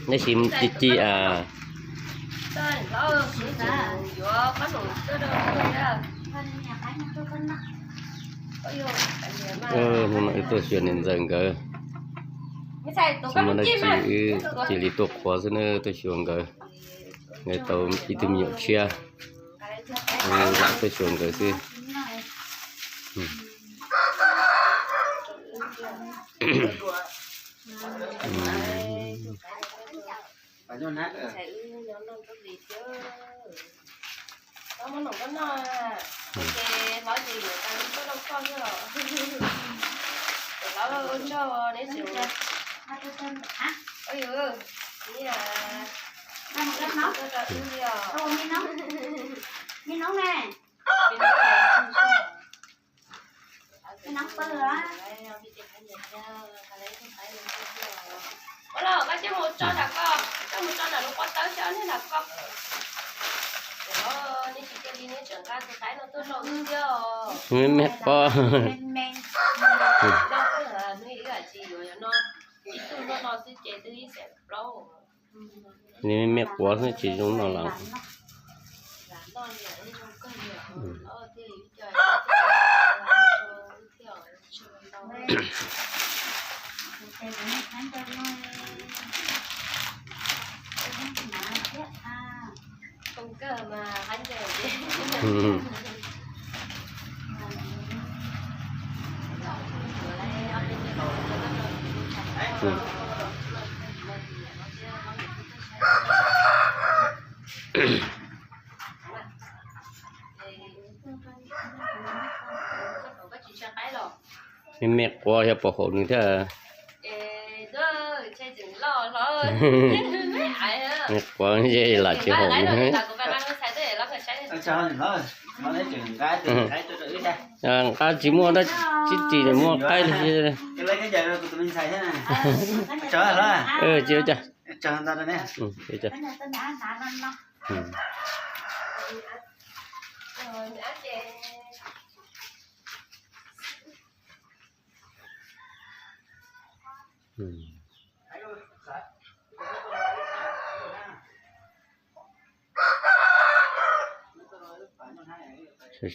Neb sim ci ci a. Hnub no wb tuaj xyuas niam ntxawm nkawd, tsis muaj dab tsi, wb cia li tuaj qhuav xwb na, tuaj xyuas nkawd, nkawd tau ib tug me nyuam tshiab, lam tuaj xyuas nkawd xwb. Me me quav, me me quav xwb tsis zoo no lawm. Me me quav yog pom haum nws thiab. Me quav ze lam tsis haum nws. Nqa tsis muaj dab tsi, tsis muaj qaib li. Tsis ua cas.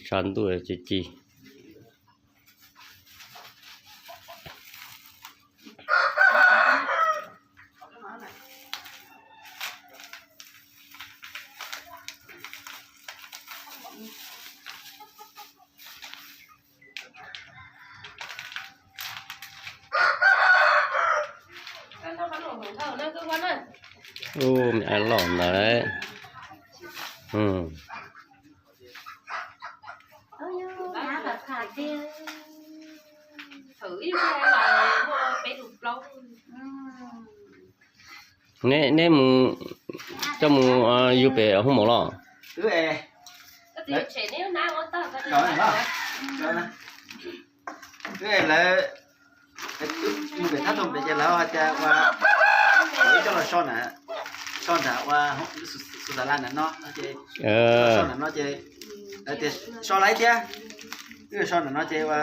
Tshav ntuj ci ci. Ub, me ab loj ntawd. Neb, neb mus, coj mus yug pem hoob mom los? Lawv mus pem thab toom pem ces lawv hais tias ua, lawv coj los so na, so nram ua xu xas las ntawm no no ces, so ntawm no ces lawv tias so laiv thiab, wb so ntawm no ces ua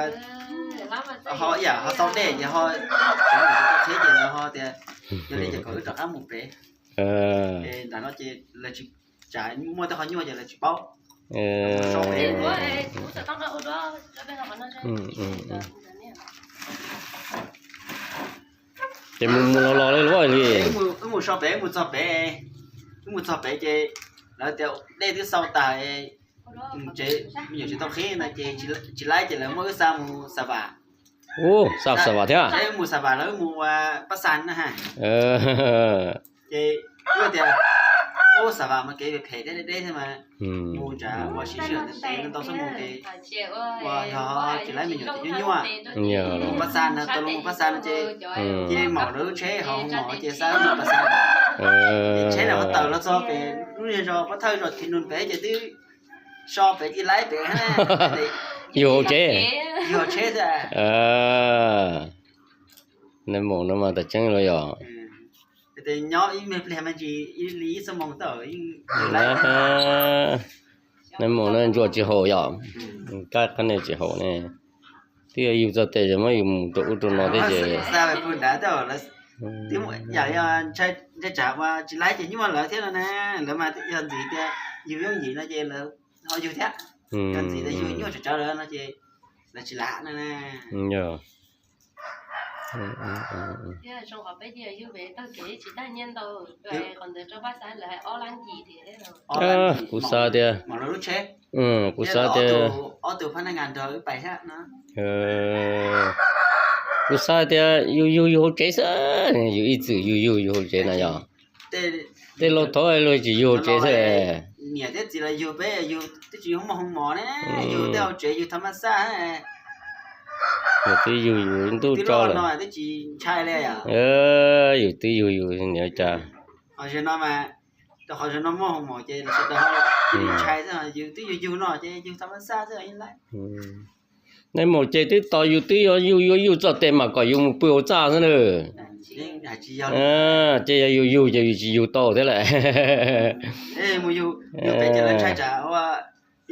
ho ib yam ho tau dej ces ho tseem mus tsis tau qheb ces lawv ho tias yog li ces kom wb rov qab mus pem. Ces nram no ces lawv tsis, tsam muaj tej qhov nyuaj ces lawv tsis paub. So pem. Ces mus mus los los li luaj li. Wb mus so pem, wb mus txog pem, wb mus txog pem ces lawv tias dej twb xau tas, mus tsev me nyuam tsis tau qheb no ces tsis laib ces lawv muab wb xa mus Xas Vas. Ub, xa Xas Vas thiab? Wb mus Xas Vas lawv wb mus ua Pab Xas na ha. Ces wb tias ub, Xas Vas mas kev phem deb deb thiab mas, mus ntshav ua siv sij hawm ntev ntev no tau xub mus ces ua yog tsis laib me nyuam ces nyuaj nyuaj. Mus Pab Xas no, tau los mus Pab Xas no ces cia li maum lawv lub tsheb hauv maum ces xa mus Pab Xas. Tsheb na ho tawm los txog pem lub niag zos Pab Thawj zos Thim Nus pem ces twb so pem cia li laib pem. Yug hauv tsev, yug hauv tsev xwb. Nais maum no mas tas tseeb los yog. Nyob ib me pliag me ntsis li ib xuab moos tawm yeej laib. Nais maum no ntsuas tsis haum yom. Kab qab ne tsis haum ne. Twb yog yug txog tes ces muab yus mus rau ub rau no thiab ces xa pem pug nrad, Twb muaj yam li ntshai tsam uas tsis laib ces nyuaj lawv thiab no na. Lawv mas yog ntxim tias yug yooj yim no ces lawv ho yug thiab. Yog ntxim tias yug nyuaj tsawv tsawv lawm no ces lawv tsis lam no na. Kuv xav tias, kuv xav tias, kuv xav tias yus yug yus hauv tsev xwb, yus ib txwm yug yug yus hauv tsev na yog. Tej laus thov luag tsis yug hauv tsev xwb. Niam thiab txiv los yug peb yug twb tsis muaj hoo mom ne, yug tej hauv tsev yug tham mas xaj. Yus twb yug yus ntuj tso lawm, twb tsis ntshai li. Yus twb yug yus niam cas. Ho zaum no mas, rau qhov zaum no muaj hoo mom ces sawv daws cia li ntshai xwb, yus twb yug yug no ces yug tham mas xaj xwb yeej laib. Neb mus ces twb tos yus twb yuav yug yuav yug txoj tes mas kom yus mus pw hauv txaj xwb na. Ces yog yus yug ces yus tsis yug tau thiab lawm. Mus yug pem ces lawv ntshai tsam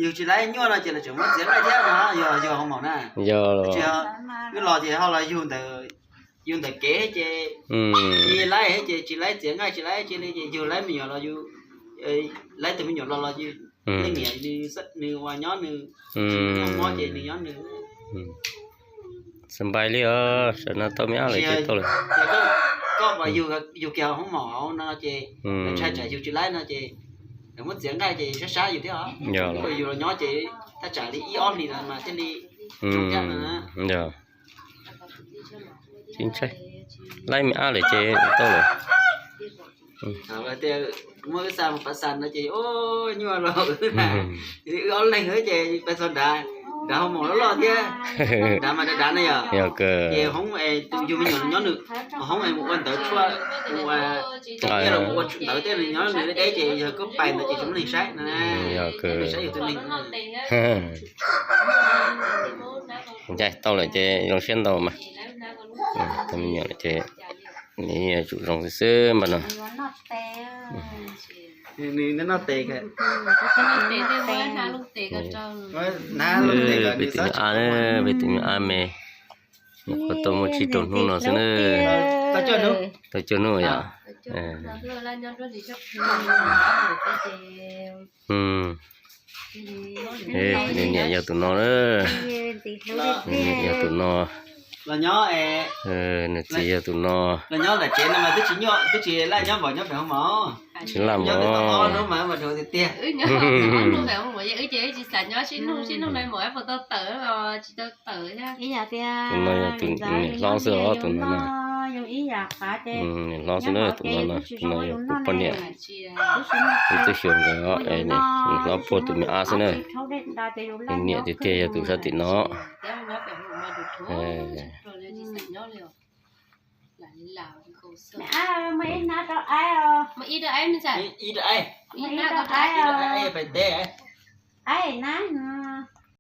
yug tsis laib nyuaj no ces lawv tseem muab txiav nqaij thiab no, yog yog hoo mom na. Yog, wb los ces ho los yug ntawm, yug ntawm kev ces, laib ces tsis laib txiav nqaij tsis laib cia li ces yug laib me nyuam los yus, laib tus me nyuam los los yus, leej niam nws ua nyob nws, mob ces nws nyob nws. Xav npai li os, sawv no tau me ab lawm ces tau lawm. Koj mas yug kiag hoo mom hauv no ces ntshai tsam yug tsis laib no ces lawv muab txiav nqaij ces sab sab yus thiab os. Yus los nyob ces thaj tsam li ib ob hlis no mas thiaj li zoo thiab no na. Tsis ntshai, laib me ab lawm ces tau lawm. Tias muab wb xa mus pav xas no ces nyuaj los, wb ob leeg ces peb txog nrad, nrad hoo mom loj loj thiab, nrad mas dav dav na yog. Ces hoob es tus yug me nyuam nyob nws, hoob es mus ua ntawv tshuaj, mus ua, los mus ua ntawv tej nws nyob nws deb deb ces yog koj pais ntawd ces tsis muaj neeg saib no, saib yus tus neeg. Ncaim tau lawm ces zoo siab ntau mas. Tau me nyuam lawm ces nws yuav tsum zoo xwb xwb npaj no. Nws noj tes, peb tus me ab, peb tus me ab me, nyuam qhuav tau muaj tsib rau hnub no xwb na. Tau cuaj hnub yom. Nws niam yog tus no na. Nws niam yog tus no. Nws txiv yog tus no. Tsis laj mog. Tus no yog tus niam hlob xwb os, tus no na. Niam hlob xwb na, tus no na, tus no yog kuv poj niam. Kuv twb xyuas nkawd os, niam hlob puag tus me ab xwb na. Nws niam tiag tiag yog tus sab tim no.